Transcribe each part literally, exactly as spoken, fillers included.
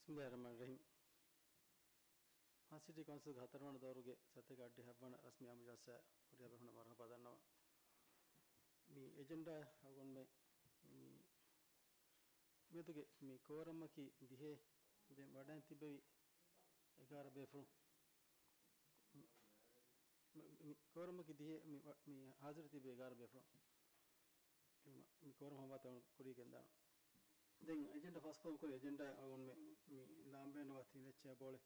ބިސްމިއްލާހިއްރަޙްމާނިއްރަޙީމް. މާލެ ސިޓީ ކައުންސިލްގެ ހަތަރުވަނަ ދައުރުގެ ސަތޭކަ އަށްޑިހަ ހަތްވަނަ ރަސްމީ އާއްމު ޖަލްސާއަށް ހުރިހާ ބޭފުޅުންނަށް މަރުޙަބާ ދަންނަވަން. މި އެޖެންޑާ އަޅުގަނޑުމެން މި މިއަދުގެ މި ކޯރަމަކީ ދިހަ، ދެން ވަޑައިން ތިއްބެވި އެގާރަ ބޭފުޅުން. މި، މި ކޯރަމަކީ ދިހަ، މި ވަ-، މި ހާޒިރު ތިއްބެވި އެގާރަ ބޭފުޅުން. އެހެންވީމަ، މި ކޯރަމް ހަމަވާތަން ކުރީގެން ދާނަން. ދެން އެޖެންޑާ ފާސްކޮށް ކުރި އެޖެންޑާ އަޅުގަނޑު މި، މި ލާނބޭނުވާ ތިނެއްޗެއް ބޯޅެ.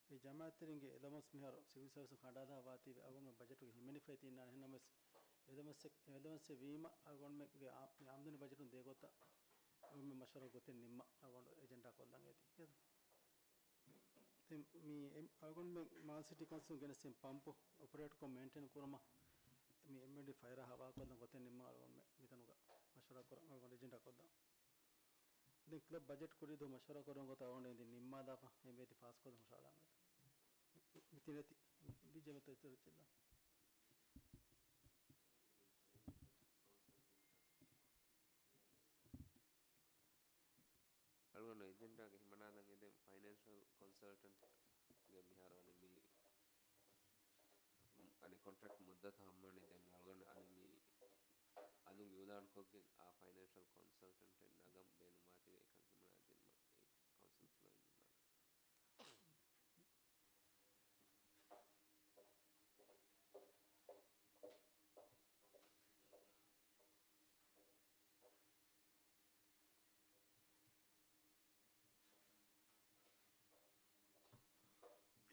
އެ ޖަމާއަތްތެރިންގެ އެލަވަންސް މިހާރު ސިވިލް ސާވިސް ކަނޑާލާ ވާތީވެ އަޅުގަނޑުމެން ބަޖެޓުގެ ހިމެނިފައި ތިންނާނެ. އެހެންނަމަވެސް އެލަވަންސް، އެލަވަންސް ވީމަ އަޅުގަނޑުމެންގެ އާ-، މި އާމްދަނީ ބަޖެޓުން ދޭ ގޮތަށް އަޅުގަނޑުމެން މަޝްވަރާ ގޮތެއް ނިންމަ އަޅުގަނޑު އެޖެންޑާ ކޮށްލަން އޭތި. ދެން މި އެ-، އަޅުގަނޑުމެން މާލެ ސިޓީ ކައުންސިލުން ގެނެސްދިން ޕަމްޕު އޮޕަރޭޓްކޮށް މެއިންޓެން ކުރުމަށް މި އެމްއެންޑީ ފައިރާ ހަވާލުކޮށްލަން ގޮތެއް ނިންމަން އަޅުގަނޑުމެން މިތަނުގަ މަޝްވަރާ ކުރަން އަޅުގަނޑު އެޖެންޑާ ކޮށްލަން. ދެން ކްލަބް ބަޖެޓް ކުރިދުވަހު މަޝްވަރާ ކުރުމުގެ ގޮތަށް އަޅުގަނޑު އެދިން ނިންމާލާފަ އެ މިއަދު ފާސްކޮށްލަން ހުށަހަޅާނެ. މި ތިނެތި ޑީޖޭ މެތޯ އިތުރު ޗިއްލާ. އަޅުގަނޑު އެޖެންޑާގެ ހިމަނާލަން އެދެން ފައިނޭންޝަލް ކޮންސަލްޓަންޓްގެ މިހާރު އަނެއް މި، އަނެއް ކޮންޓްރެކްޓް މުއްދަތު ހަމަނި ދެން އަޅުގަނޑު އަނެއް މި އަލުން އިއުލާން ކޮށްގެން އާ ފައިނޭންޝަލް ކޮންސަލްޓަންޓެއް ނަގަން ބޭނުންވާތީވެ އެކަން ހިމަނާ ދިނުމަށް އެ ކައުންސިލް ފްލޯއިން ނިންމާލަން.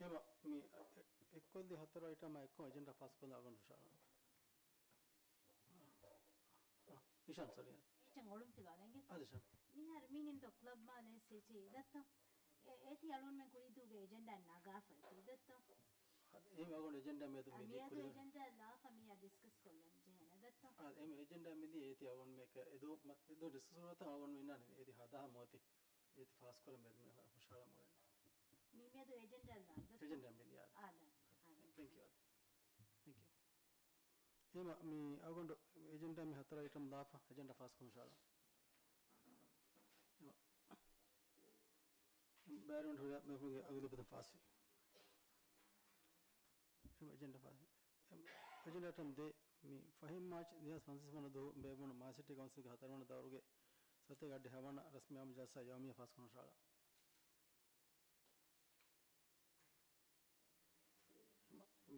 އެމަ، މި އެ-، އެއްކޮށްލި ހަތަރު އައިޓަމާ އެއްކޮށް އެޖެންޑާ ފާސްކޮށްލާ އަޅުގަނޑު ހުށަހަޅާ. އާ، އާ، އާ، އިޝާން، ސޮރީ. އޭ، އޭ، އޮޅުން ފިލާ ނެނގެ. އާ، އިޝާން. މިހާރު މީނިންތޯ ކްލަބް މާލެ ސިޓީ ދައްތޯ؟ އޭ، އޭތި އަޅުގަނޑުމެން ކުރީދޫގެ އެޖެންޑާ ނަގާފަ އެތި ދައްތޯ؟ އާ، އެހެން އަޅުގަނޑު އެޖެންޑާ މިއަދު އާ، މި މިއަދު ކުރި އެޖެންޑާ ލާފަ މިއާ ޑިސްކަސް ކޮށްލަން ޖެހޭނެ ދައްތޯ؟ އާ، އެހެން އެޖެންޑާ މިދިޔަ އޭތި އަޅުގަނޑު މެކ އެދު، މަ-، އެދު ޑިސްކަސް ކުރަތަ އަޅުގަނޑު މިންނާނެ އޭތި ހަދާ މޯތި. އޭތި ފާސްކުރަން މެދު މި ހުށަހަޅަމުޅެން. މި މިއަދު އެޖެންޑާ ލާން ދައްތޯ؟ އެޖެންޑާ މިދިޔަ. އާ، ދާ. އާ، ދާ. ތެންކް ޔޫ. ތެންކް ޔޫ. އެހެންވީމަ، މި އަޅުގަނޑު އެޖެންޑާ މި ހަތަރު އައިޓަމް ލާފަ އެޖެންޑާ ފާސްކޮށް ހުށަހަޅާ. އެހެންވީމަ، ބައިވެރިވުން ހުރިހާ ބޭފުޅުންގެ އަގުލެއް ފަސް. އެހެންވީމަ، އެޖެންޑާ ފާސް. އެހެންވީމަ، އެޖެންޑާ އައިޓަމް ދޭއް، މި ފަހެއް މާޗް ދެހާސް ފަންސަވީސް ވަނަ ދުވަހު ބޭއްވުނު މާލެ ސިޓީ ކައުންސިލްގެ ހަތަރުވަނަ ދައުރުގެ ސަތޭކަ އަށްޑިހަ ހަވަނަ ރަސްމީ އާއްމު ޖަލްސާ ޔައުމިއްޔާ ފާސްކޮށް ހުށަހަޅާ.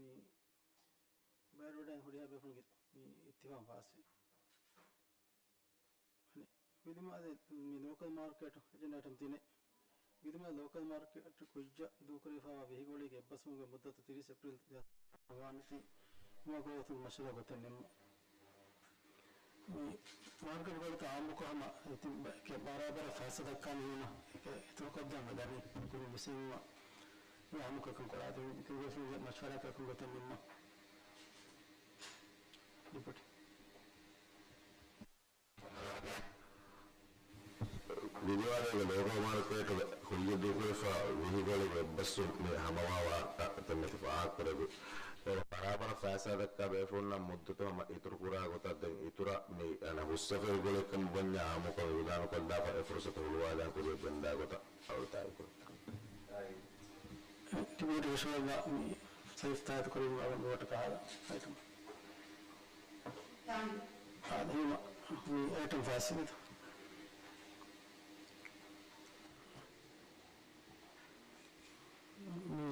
މި ބައިވެރިވެވަޑައި ހުރިހާ ބޭފުޅުންގެ މި އިއްތިފާގު ފާސްވި. އަނެއް ވިލިމާލެ މި ލޯކަލް މާރކެޓް އެޖެންޑާ އައިޓަމް ތިނެއް. ވިލިމާލެ ލޯކަލް މާރކެޓް ކުއްޖަށް ދޫކުރެވިފައިވާ ވެހިގޯޅީގެ އެއްބަސްވުމުގެ މުއްދަތު ތިރީސް އޭޕްރީލް ދެހާސް ވާނެތީ، މާ ގޮވަތުން މަޝްވަރާ ގޮތެއް ނިންމުން. މި މާރކެޓް ގޮތަށް އާއްމުކޮށް ހަމަ އެތި ބަ-، ކެ-، ބަރާބަރަށް ފައިސާ ދައްކާނީ ހުންނަ އެކަ އިތުރުކޮށްދޭން މި ދަނީ ކުރިން ވިސްނުމަށް އާއްމުކޮށް ކަން ކުރާ. ތި-، ތި ބޭފުޅުންގެ މަޝްވަރާއަކަށް ގޮތެއް ނިންމަން. ޑިޕުޓީ. ވިލިމާލޭގެ ލޯކަލް މާރކޭޓުގެ ކުއްޖަށް ދޫކުރެވިފައި ވެހިގޯޅީގެ އެއްބަސްވުން މި ހަމަވާ ވާހަކަ ތެމެތި ފާހަގަކުރެއްވި. އެ ބަރާބަރަށް ފައިސާ ދައްކާ ބޭފުޅުންނަށް މުއްދަތު ހަމަ އިތުރު ކުރާ ގޮތަށް ދެން އިތުރަށް މި ހުސްއަފަރި ގުޅޭ ކަމަށް ވަންޏާ އާއްމުކޮށް އިއުލާނުކޮށްލާފަ އެ ފުރުސަތު ހުޅުވާލާން ކުރިޔަށް ގެންދާ ގޮތަށް އަޅުތާއި ކުރި. ޑިޕުޓީ ކޮމިޝަނަރ ސައީދު ތާއީދު ކުރިން އަޅުގަނޑު ވޯޓަކަށް ހަދާ އައިޓަމް. އާ، އެހެންވީމަ، މި އައިޓަމް ފާސްވި. މި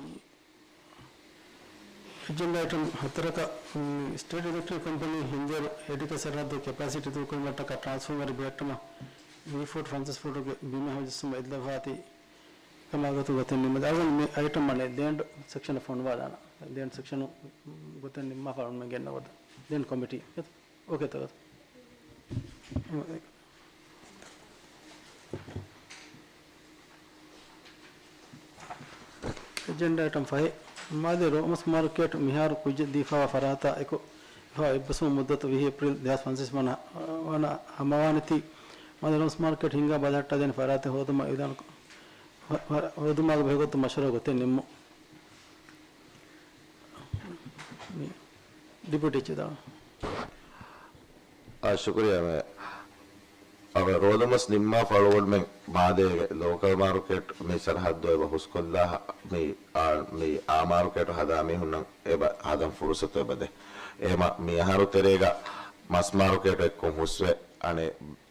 އެޖެންޑާ އައިޓަމް ހަތަރަކަށް، މި ސްޓޭޓް އިލެކްޓްރިކް ކަމްޕަނީ ހިންދޭރު އޭޑިކަ ސަރަހައްދު ކެޕޭސިޓީ ދޫކުރުމަށްޓަކާ ޓްރާންސްފޯމަރު ބެހެއްޓުމަށް ވީ ފޯޓް ފަންސަސް ފޫޓުގެ ބިމެއް ހަމަޖެއްސުމަށް އެއްލަވާތީ ކަމާ ގޮތުން ގޮތެއް ނިންމަން. އަޅުގަނޑު މި އައިޓަމް އަނެއް ލޭންޑް ސެކްޝަނަށް ފޮނުވާލާނަން. ލޭންޑް ސެކްޝަނު ގޮތެއް ނިންމާފަ އަޅުގަނޑު ގެންނަ ގޮތަށް. ލޭންޑް ކޮމިޓީ. އޯކޭތޯ؟ އެޖެންޑާ އައިޓަމް ފަހެއް، މާލެ ރޯމަސް މާރކޭޓް މިހާރު ކުއްޖެއް ދީފައިވާ ފަރާތާ އެކު ވެފައިވާ އެއްބަސްވުމުގެ މުއްދަތު ވިހި އޭޕްރީލް ދެހާސް ފަންސަސް ވަނަ، ވަނަ ހަމަވާނެތީ، މާލެ ރޯމަސް މާރކޭޓް ހިންގާ ބަލަހައްޓާދޭނެ ފަރާތެއް ހޯދުމަށް އިއުލާނު ކޮށް، ހޯދުމާއި ބެހޭގޮތުން މަޝްވަރާ ގޮތެއް ނިންމުން. މި ޑިޕިއުޓީ ޗެއާ. އާ، ޝުކުރިއްޔާ މޭ. އަވަ ރޯދަމަސް ނިންމާފަ އަޅުގަނޑުމެން މާދޭގެ ލޯކަލް މާރުކޭޓް މި ސަރަހައްދު އެބަ ހުސްކޮށްލާ މި، އާ، މި އާ މާރުކޭޓު ހަދާ މީހުންނަށް އެބަ ހަދަން ފުރުސަތު އެބަ ދޭ. އެމަ މި އަހަރު ތެރޭގަ މަސް މާރުކޭޓު އެއްކޮށް ހުސްވެ، އަނެ،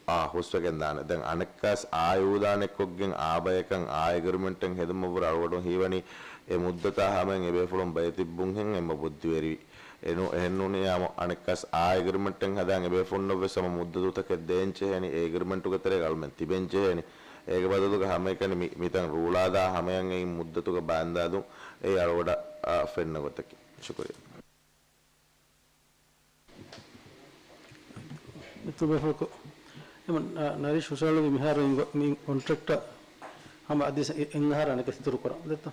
އާ، ހުސްވެގެން ދާނެ. ދެން އަނެއްކާސް އާ އިއުލާނެއްކޮށްގެން އާ ބަޔަކަށް އާ އެގްރިމެންޓެއް ހެދުމަށްވުރެ އަޅުގަޑު ހީވަނީ އެ މުއްދަތާ ހަމައިން އެބޭފުޅުން ބައި ތިއްބުންހެން އެމަ ބުއްދިވެރިވި. އެނު، އެހެންނޫނީ އަނެއްކާސް އާ އެގްރިމެންޓެއް ހަދާން އެބޭފުންނަށްވެސް ހަމަ މުއްދަތުތަކެއް ދޭން ޖެހޭނީ، އެ އެގްރިމެންޓުގެ ތެރޭގަ އަޅުމެން ތިބެން ޖެހޭނީ. އޭގެ ބަދަލުގަ ހަމައެކަނި މި، މިތަން ރޫޅާދާ ހަމަޔަށް އެއިން މުއްދަތުގަ ބާންދާދުން އެއީ އަޅުގަޑަށް، އާ، ފެންނަ ގޮތަކީ. ޝުކުރިއްޔާ. އެތުބެފަކު އެމަ ނަރީޝް ހުށަހަޅުވި މިހާރު އިން މި ކޮންޓްރެކްޓަށް ހަމަ އަދި އެ، އެއް އަހަރަށް އަނެކަސް އިތުރު ކުރަން ދެއްތޯ؟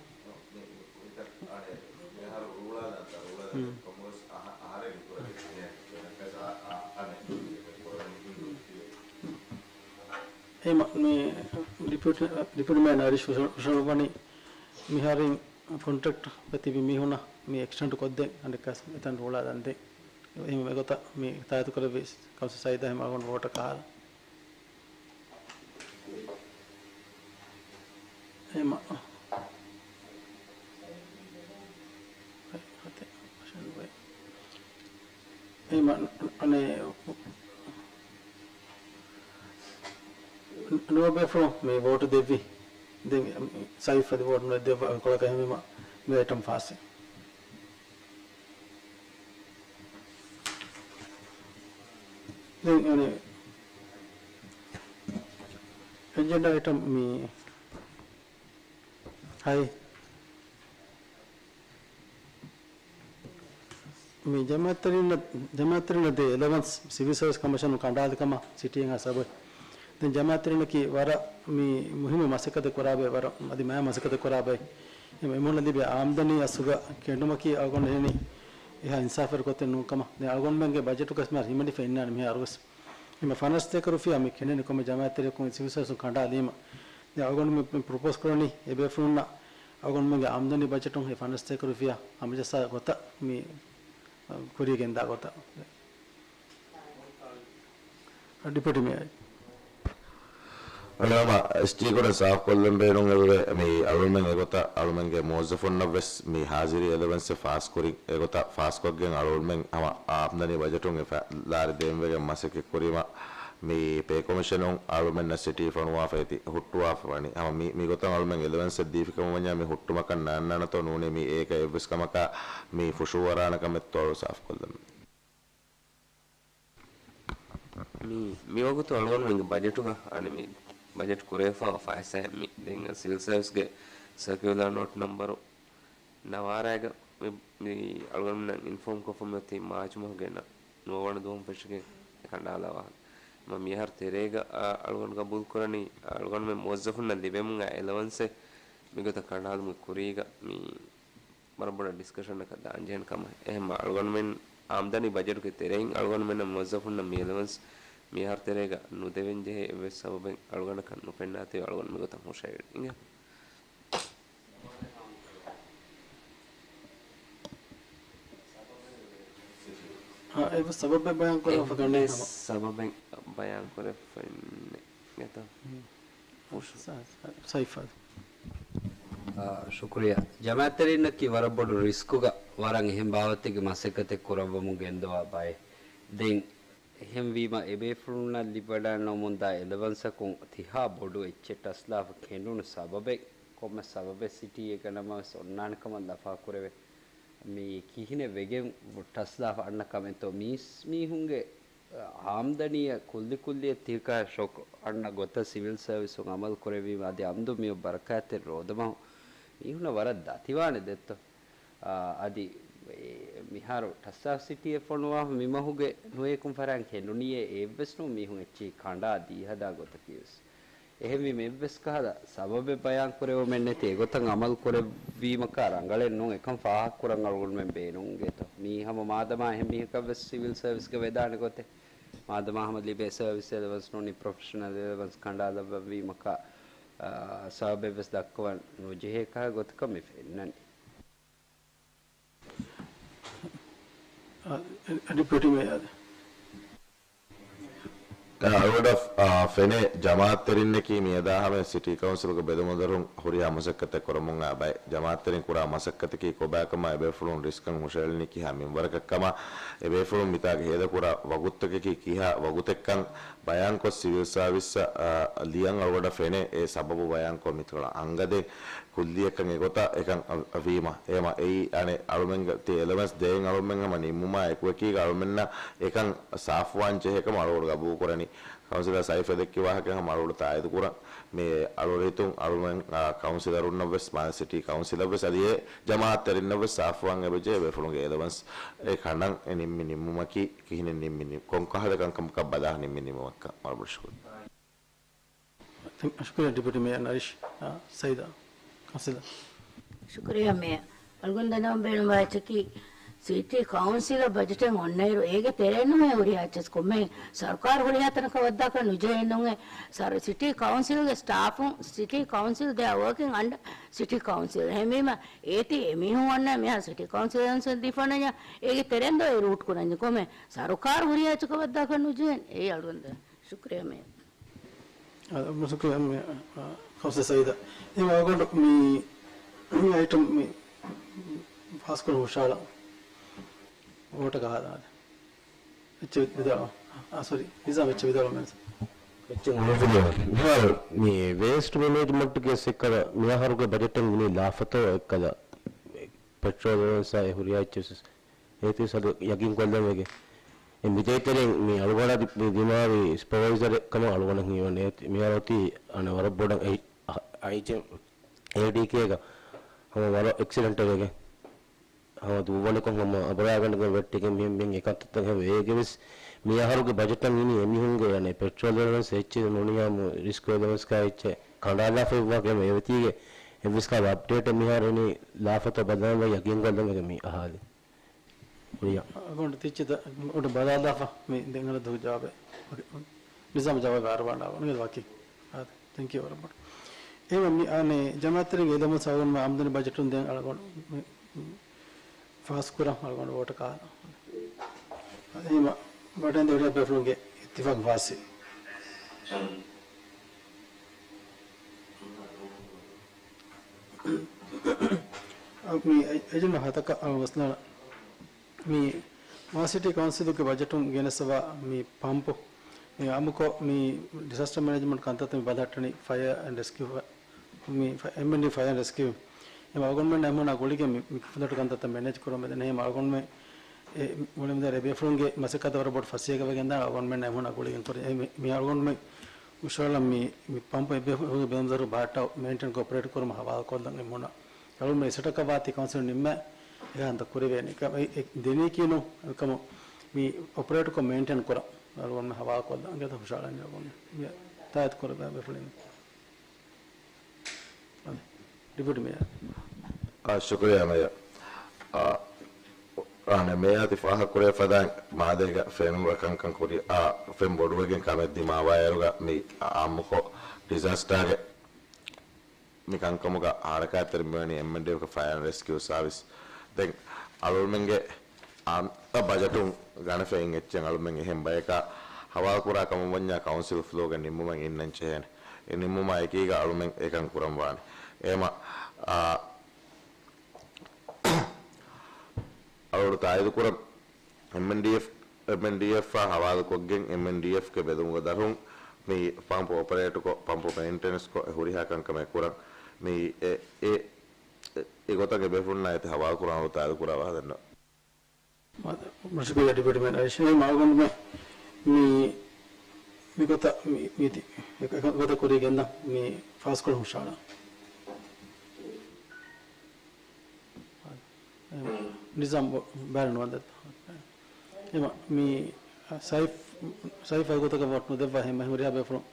އެމަ މި ޑިޕިއުޓީ، ޑިޕިއުޓީ މޭޔަރ ނަރީޝް ހުށަ، ހުށަހަޅުއްވަނީ މިހާރު އިން ކޮންޓްރެކްޓް ތިބި މީހުނަށް މި އެކްސްޓެންޑް ކޮށްދޭން އަނެއްކާސް އެތަން ރޫޅާ ދަން ދޭން. އެހެން އެގޮތަށް މި ތާއިތު ކުރެއްވި ކައުންސިލް ސައީދާ އެހެން އަޅުގަނޑު ވޯޓަކަށް އަހާލަން. އެމަ، އެމަ، އަނެ، ނުވަބޭފުޅުން މި ވޯޓު ދެއްވި. ދެން ސައިފް އަދި ވޯޓު ނުދެއްވާ ކޮޅަކަށް ހިމެނުމަށް މި އައިޓަމް ފާސް. ދެން އަނެ، އެޖެންޑާ އައިޓަމް މި ހައި. މި ޖަމާއަތްތެރިންނަށް، ޖަމާއަތްތެރިންނަށް ދޭ އެލަވަންސް ސިވިލް ސަރވިސް ކަމިޝަނުން ކަނޑާލި ކަމަށް ސިޓީއިން އައި ސަބަބު. ދެން ޖަމާއަތްތެރިންނަކީ ވަރަށް މި މުހިއްމު މަސައްކަތެއް ކުރާ ބައެއް، ވަރަށް އަދި މާ މަސައްކަތެއް ކުރާ ބައެއް. އެމަ އެމީހުންނަށް ލިބޭ އާމްދަނީ އަސްލުގަ ކެނޑުމަކީ އަޅުގަނޑު އެހެނީ އެހާ އިންސާފުވެރި ގޮތެއް ނޫން ކަމަށް. ދެން އަޅުގަނޑުމެންގެ ބަޖެޓުގަސް މިހާރު ހިމެނިފަ އިންނާނެ މިހާރުވެސް. އެމަ ފަނަސް އެކަރު ރުފިޔާ މި ކެނޑެނީ ކޮންމެ ޖަމާއަތްތެރިއަކުން ސިވިލް ސަރވިސުން ކަނޑާލީމަ. ދެން އަޅުގަނޑު މި، މި ޕްރޮޕޯސް ކުރަނީ އެބޭފުޅުންނަށް އަޅުގަނޑުމެންގެ އާމްދަނީ ބަޖެޓުން އެ ފަނަސް އެކަރު ރުފިޔާ ހަމަޖައްސާ ގޮތަށް މި، އަ، ކުރިޔަށް ގެންދާ ގޮތަށް. ޑިޕިއުޓީ މޭޔަރ. އަޅުގަނޑު އެސްޓީ ކުރަން ސާފުކޮށްލަން ބޭނުން އެބަވޭ. މި އަޅުމެން އެގޮތަށް އަޅުމެންގެ މުވައްޒަފުންނަށް ވެސް މި ހާޒިރީ އެލަވަންސެއް ފާސްކުރިން އެގޮތަށް ފާސްކޮށްގެން އަޅުމެން ހަމަ އާމްދަނީ ބަޖެޓުން އެ ފަ، ލާރި ދޭންވެގެން މަސައްކަތް ކުރީމަ މި ޕޭ ކޮމިޝަނުން އަޅުމެންނަށް ސިޓީ ފޮނުވާފަ އެތި ހުއްޓުވާފަ ވަނީ. ހަމަ މި، މިގޮތަށް އަޅުމެން އެލަވަންސެއް ދީފި ކަމަށް ވަންޏާ މި ހުއްޓުމަކަށް ނާންނާނެތޯ ނޫނީ މި އޭކަ އެއްވެސް ކަމަކާ މި ފުށޫވަރާނެ ކަމެއްތޯ ސާފުކޮށްލަން. މި، މިވަގުތު އަޅުގަނޑުމެންގެ ބަޖެޓުގަ، އަނެ މި ބަޖެޓް ކުރެވިފައިވާ ފައިސާއެއް މި ދެން ސިވިލް ސަރވިސްގެ ސަރކިއުލާ ނޯޓް ނަމްބަރު ނަވާރައިގަ މި، މި އަޅުގަނޑުމެންނަށް އިންފޯމް ކޮށްފަ މިއޮތީ މާޗު މަހުގެ ނަ، ނުވަވަނަ ދުވަހުން ފެށިގެން އެ ކަނޑާލާ ވާހަކަ. މި، މިހާރު ތެރޭގަ، އަ، އަޅުގަނޑު ގަބޫލު ކުރަނީ އަޅުގަނޑުމެން މުވައްޒަފުންނަށް ލިބެމުން އައި އެލަވަންސެއް މިގޮތަށް ކަނޑާލުމުގެ ކުރީގަ މި ވަރަށް ބޮޑަށް ޑިސްކަޝަނަކަށް ދާންޖެހޭނެ ކަމަށް. އެހެންމަ އަޅުގަނޑުމެން އާމްދަނީ ބަޖެޓުގެ ތެރެއިން އަޅުގަނޑުމެންނަށް މުވައްޒަފުންނަށް މި އެލަވަންސް މިހާރު ތެރޭގަ ނުދެވެން ޖެހޭ އެއްވެސް ސަބަބެއް އަޅުގަނޑަކަށް ނުފެންނާތީ އަޅުގަނޑު މިގޮތަށް ހުށައެޅި އިނގޭ. އާ، އެއްވެސް ސަބަބެއް ބަޔާން ކުރެވިފަ ކަނޑޭ އެއްވެސް ހަމަ. ސަބަބެއް ބަޔާން ކުރެވިފައެއް ނެތް. ނެތަ؟ ހުން. ސަ، ސަ، ސައިފަ. އާ، ޝުކުރިއްޔާ. ޖަމާއަތްތެރިންނަކީ ވަރަށް ބޮޑު ރިސްކުގަ ވަރަށް އެހެން ބާވަތެއްގެ މަސައްކަތެއް ކުރައްވަމުން ގެންދަވާ ބައެއް. ދެން އެހެންވީމަ، އެބޭފުޅުންނަށް ލިބިވަޑައިންނަވަމުންދާ އެލަވަންސަކުން ތިހާ ބޮޑު އެއްޗެއް ޓަސްލާފަ ކެނޑުނު ސަބަބެއް، ކޮންމެ ސަބަބެއް ސިޓީއެއްގަ ނަމަވެސް އޮންނާނެ ކަމަށް ލަފާކުރެވޭ. މި ކިހިނެއް ވެގެން ޓަސްލާފަ އަންނަ ކަމެއްތޯ؟ މީސް މީހުންގެ އާމްދަނީއަށް ކުއްލިކުއްލިއަށް ތިކާ ޝޮކް އަންނަ ގޮތަށް ސިވިލް ސަރވިސުން އަމަލު ކުރެއްވީމަ، އަދި އަމްދު މިއޮތް ބަރަކާތްތެރި ރޯދަމަހު މީހުންނަށް ވަރަށް ދަތިވާނެ ދެއްތޯ؟ އާ، އަދި އެ، މިހާރު ޓަސްއާފް ސިޓީއެއް ފޮނުވާފަ މި މަހުގެ ނުވަޔަކުން ފަރާތް ކެނޑުނީއޭ އެއްވެސް ނޫން މީހުން އެއްޗެހި ކަނޑާ ދީހަދާ ގޮތަކީވެސް. އެހެންވީމަ އެއްވެސް ކަހަލަ ސަބަބެއް ބަޔާން ކުރެވުމެއް ނެތި އެގޮތަށް އަމަލު ކުރެއްވީމަކާ ރަނގަޅެއް ނޫން އެކަން ފާހަގަ ކުރަން އަޅުގަނޑުމެން ބޭނުންގެތޯ. މީ ހަމަ މާދަމާ އެހެން މީހަކަށްވެސް ސިވިލް ސަރވިސްގަ ވެދާނެ ގޮތެއް. މާދަމާ ހަމަ ލިބޭ ސަރވިސް އެލަވަންސް ނޫނީ ޕްރޮފެޝަނަލް އެލަވަންސް ކަނޑާލައްވަންވީމަކާ، އާ، ސަބަބެއްވެސް ދައްކަވަން ނުޖެހޭ ކަހަލަ ގޮތަކަށް މި ފެންނަނީ. އަ، އެ، ޑެޕިއުޓީ މޭޔަރ. އަޅުގަޑަށް، އާ، ފެނޭ ޖަމާއަތްތެރިންނަކީ މިއަދާ ހަމަޔަށް ސިޓީ ކައުންސިލުގެ ބެލުމުންދަރުން ހުރިހާ މަސައްކަތެއް ކުރަމުން އާ ބައެއް. ޖަމާއަތްތެރިން ކުރާ މަސައްކަތަކީ ކޮބާކަމާ އެބޭފުޅުން ރިސްކަށް ހުށައެޅުނީ ކިހާ މިންވަރަކަށްކަމާ، އެބޭފުޅުން މިތާގަ ހޭދަކުރާ ވަގުތުތަކަކީ ކިހާ ވަގުތެއްކަން ބަޔާންކޮށް ސިވިލް ސާވިސްއަށް، އާ، ލިޔަން އަޅުގަޑަށް ފެނޭ އެ ސަބަބު ބަޔާންކޮށް މިތަނަށް އަނގަދޭން. ކުއްލިއަކަށް އެގޮތަށް އެކަން އަ-، އަ-، ވީމަ، އެމަ އެއީ އަނެއް އަޅުމެންގެ ތި އެލަވެންސް ދޭން އަޅުމެން ހަމަ ނިންމުމާ އެކުއެކީގަ އަޅުމެންނަށް އެކަން ސާފުވާން ޖެހޭކަމަށް އަޅުގަޑު ގަބޫލުކުރަނީ. ކައުންސިލަރ ސައިފް އެ ދެއްކި ވާހަކަ ހަމަ އަޅުގަޑު ތާއީދުކުރަން. މި އަޅުގަޑު ހިތުން އަޅުމެން، އާ، ކައުންސިލަރުންނަށްވެސް މާލެ ސިޓީ ކައުންސިލަށްވެސް އަދި އެ ޖަމާއަތްތެރިންނަށްވެސް ސާފުވާން އެބަޖެހޭ އެބޭފުޅުންގެ އެލަވެންސް އެ ކަނޑަން އެ ނިންމި ނިންމުމަކީ ކިހިނެއް ނިންމި ނި-، ކޮންކަހަލަ ކަންކަމަކަށް ބަލާ ނިންމި ނިންމުމަކަށް. ވަރަށް ބޮޑަށް ޝުކުރިއްޔާ. ޝުކުރިއްޔާ ޑެޕިއުޓީ މޭޔަރ ނަރީޝް. އާ، ސައީދާ، ކައުންސިލަރ. ޝުކުރިއްޔާ މޭޔަރ. އަޅުގަނޑު ދަންނަވަން ބޭނުންވާ އެއްޗަކީ، ސިޓީ ކައުންސިލަށް ބަޖެޓެއް އޮންނައިރު އޭގެ ތެރެއިން ނޫނޭ ހުރިހާ އެއްޗެއް ކޮންމެ ސަރުކާރު ހުރިހާ ތަނަކަށް ވައްދާކަށް ނުޖެހޭނުން އެ ސަރު-، ސިޓީ ކައުންސިލްގެ ސްޓާފުން، ސިޓީ ކައުންސިލް ދެ އަވަކިން އަންޑަ ސިޓީ ކައުންސިލް. އެހެންވީމަ އޭތި އެމީހުން އޮންނަ މިހާރު ސިޓީ ކައުންސިލް ދީފާނަޔާ އޭގެ ތެރެއިން ދޯ އެ ރޫޓް ކުރަންޖެ ކޮންމެ ސަރުކާރު ހުރިހާ އެއްޗަކަށް ވައްދާކަށް ނުޖެހޭނެ. އެއީ އަޅުގަނޑު ޝުކުރިއްޔާ މޭ. އާ، ޝުކުރިއްޔާ މޭ، އާ، ކައުންސިލަރ ސައީދާ. އެ އަޅުގަނޑު މި، މި އައިޓަމް މި ފާސްކުރަން ހުށަހަޅާ ވޯޓަކަށް ހަދާނެ. އެއްޗެއް ވިދާޅު. އާ، ސޮރީ. ނިޒާމް އެއްޗެއް ވިދާޅު މޭ. އެއްޗެއް އުޅުނު މިހާރު މި ވޭސްޓް މެނޭޖްމަންޓްގެ ސެކްޓަރ މިއަހަރުގެ ބަޖެޓެއް މި ލާފަތޯ އެއްކަލަ ޕެޓްރޯލް އެލަވެންސާ އެ ހުރިހާ އެއްޗެއް އޭތި ސަދު ޔަގީން ކޮށްލަން ވެގެ. އެ މިދޭތެރެއިން މި އަޅުގަނޑަށް މި ދިމާވި ސްޕަވައިޒަރެއް ކަމަށް އަޅުގަނޑަށް ހީވަނީ. އޭތި މިހާރު އޮތީ އަނެއް ވަރަށް ބޮޑަށް އެ، އަ-، އައިޗެ-، އޭޑީކޭގަ ހަމަ ވަރަށް އެކްސިޑެންޓެއް ވެގެން. ހަމަ ދުއްވަނިކޮށް ހަމަ އަބަރާގަނޑުގެ ވެއްޓިގެން މި، މި އެކަންތައްތައް ހެވޭގެވެސް މި އަހަރުގެ ބަޖެޓަށް އިނީ އެމީހުންގެ އަނެއް ޕެޓްރޯލް އެލަވެންސް އެއްޗެއް ނޫނިޔާމު ރިސްކް އެލަވެންސްގަ އެއްޗެއް ކަނޑާލާފައިވާ ކަމެއް އެވެތީގެ އެއްވެސް ކާ އަޕްޑޭޓެއް މިހާރު އިނީ ލާފަތޯ ބަލާން ވައި ޔަގީން ކޮށްލަން ވެގެން މި އަހާލި. ކުރިޔަށް. އަގޮނޑު ތިއްޗިތަ އޮޑު ބަލާލާފަ މި ދެން އަނެއް ދުވަހު ޖަވާބެއް. ނިޒާމް ޖަވާބެއް އަރުވާން އަގޮނޑު ވަކި. އާ، ތެންކް ޔޫ ވަރަށް ބޮޑަށް. އެހެން މި އަނެއް ޖަމާއަތްތެރިންގެ އެލަވެންސް އަޅުގަނޑު އަމްދަނީ ބަޖެޓުން ދެން އަޅުގަނޑު މި، މި ފާސްކުރަން އަޅުގަނޑު ވޯޓަކާ. އެހެން ވަޑަންދެ އޮޑި ބޭފުޅުންގެ އިއްތިފާގު ފާސްވި. މި އެ-، އެޖެންޑާ ހަތަކަށް އަޅު ވަސްލާނަ. މި މާލެ ސިޓީ ކައުންސިލުގެ ބަޖެޓުން ގެނެސްފަވާ މި ޕަމްޕު، މި އާއްމުކޮށް މި ޑިސާސްޓަ މެނޭޖްމަންޓް ކަންތައްތައް މި ބަލަހައްޓަނީ ފަޔަ އެންޑް ރެސްކިއު، މި ފަ-، އެމްއެންޑީ ފަޔަ އެންޑް ރެސްކިއު. އެމަ އަޅުގަނޑުމެން އެމަނާ ގުޅިގެން މި، މި ފުދައިގެ ކަންތައްތައް މެނޭޖް ކުރަމެދެން އެމަ އަޅުގަނޑުމެން އެ މުޅިން ދާ އެބޭފުޅުންގެ މަސައްކަތަށް ވަރަށް ބޮޑު ފަސޭހަވެގެން ދާން އަޅުގަނޑުމެން އެމަނާ ގުޅިގެން ކުރި. އެ މި، މި އަޅުގަނޑުމެން ހުށަހަޅަން މި، މި ޕަމްޕު އެބޭފުޅުންގެ ބެލުންދަރު ބަހައްޓާ މެއިންޓެން ކޮޕަރޭޓް ކުރުމަށް ހަވާލުކޮށްލަން އެމަނާ. އަޅުގަނޑުމެން އެސެޓަކަށް ވާތީ ކައުންސިލުން ނިންމާ އެހާ ހަނދަ ކުރެވޭނެ. އެ، އެ ދެނީކީ ނޫން އެކަމު މި އޮޕަރޭޓްކޮށް މެއިންޓެން ކުރަން އަޅުގަނޑުމެން ހަވާލުކޮށްލަން އަނގޭތަ ހުށަހަޅަން އަޅުގަނޑު ތާއީދު ކުރެވޭ ބޭފުޅުން. ޑެޕިއުޓީ މޭޔަރ. އާ، ޝުކުރިއްޔާ މޭޔަރ. އާ، އަނެއް މޭޔަރ ތި ފާހަގަކުރޭ ފަދައިން މާލޭގަ ފެން ރަ ކަންކަން ކުރި، އާ، ފެން ބޮޑުވެގެން ކަމެއް ދިމާވާއިރުގަ މި އާއްމުކޮށް ޑިޒާސްޓާގެ މި ކަންކަމުގަ ހަރަކާތްތެރި މިވަނީ އެމްއެންޑީއެފްގެ ފަޔަރ އެންޑް ރެސްކިއު ސާވިސް. ދެން އަޅުމެންގެ އާ، ބަޖެޓުން ގަނެފައި އިން އެއްޗެއް އަޅުމެން އެހެން ބަޔަކާ ހަވާލުކުރާ ކަމަށް ވަންޏާ ކައުންސިލް ފްލޯގަ ނިންމުމަށް އިންނަން ޖެހޭނެ. އެ ނިންމުމާ އެކީގަ އަޅުމެން އެކަން ކުރަން ވާނެ. އެހެމަ، އާ، އަޅުގަނޑު ތާއީދު ކުރަން އެމްއެންޑީއެފް، އެމްއެންޑީއެފްއާ ހަވާލުކޮށްގެން އެމްއެންޑީއެފްގެ ބެލުމުގެ ދަށުން މި ޕަމްޕު އޮޕަރޭޓްކޮށް، ޕަމްޕު މެއިންޓެނަންސްކޮށް، އެ ހުރިހާ ކަންކަމެއް ކުރަން މި އެ، އެ، އެ ގޮތަށް އެބޭފުޅުންނާ އެތި ހަވާލުކުރާނަން ތާއީދު ކުރާ ވާހަކަ ދެންނެވި. މަ-، މަޝްކުރިއްޔާ ޑެޕިއުޓީ މޭޔަރ އައިޝާ. އެ މަ އަޅުގަނޑުމެން މި، މި ގޮތަށް މި، މި ތި، އެ، އެ ގޮތަށް ކުރިގެން މި ފާސްކޮށް ހުށަހަޅާ. ނިޒާމް ބ-، ބޭރަށް ނުވަންދައްތަ. އެމަ މި ސައިފް، ސައިފް އެ ގޮތަކަށް ވޯޓް ނުދެއްވާ ހެމަ ހުރިހާ ބޭފުޅުން،